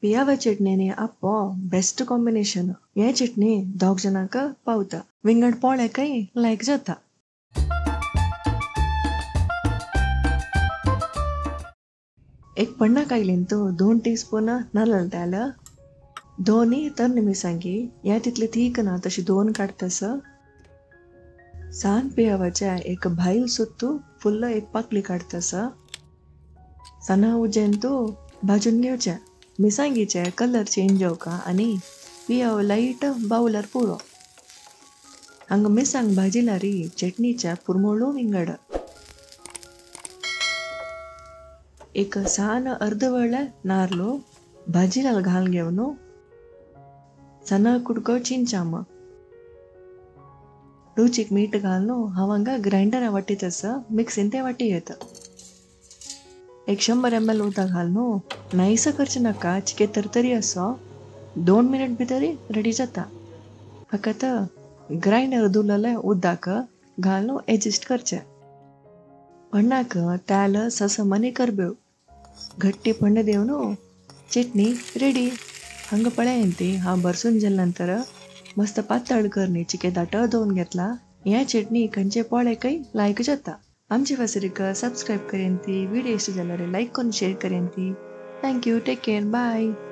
पियावा चटणी आनी आप्पो best combination. हे चटणी 2 जणांक पावता. विंगड पोळ्याकय लायक जाता. एक पन्ना कायलीन तो 2 टीस्पून नारळ तेल, 2 तरणी मिरसांगी, ह्या तितले तीख ना तशी 2 काडतस. सान पियावाच्या एक भायल सुत्तू फुल्ल एक पाकळी काडतस. साना उजेन तो भाजून घेवचे. मिरसांगीचे कलर चेंज जावका आनी पियाव लायट बावल्यार पुरो. हांगा मिरसांग भाजिलारी चटणीच्या पुरमोळो विंगड. एक सान अर्द वळ्ळे नारलो भाजिलाल घाल घेवन साना कुडको चिंचाम रुचीक मीठ घालून हांव हांगा ग्रायंडरा वाटीत आसा, मिक्सीन ते वाटी येता. एक 100 ml उदक घालून नायस करचें नाका, चिके तरतरी असो 2 मिनट भितर रेडी जाता. फकत ग्रायंडर धुलेलें उदक घालून एडजस्ट करचें. पण्णाक तेल ससम आनी करबेव घट्टी पण्ण देवन चटणी रेडी. हांगा पळय ती हांव भरसून जाले नंतर मस्त पातळ करणी चिके दाट धुवन घेतला. ह्या चटणी खंयचे पोळ्याकय लायक जाता. आमचे फासरीक सबस्क्रायब करेन ती, व्हिडिओ इश्ट जाल्यार लायक करून शेअर करेन ती. Thank you, take care, bye.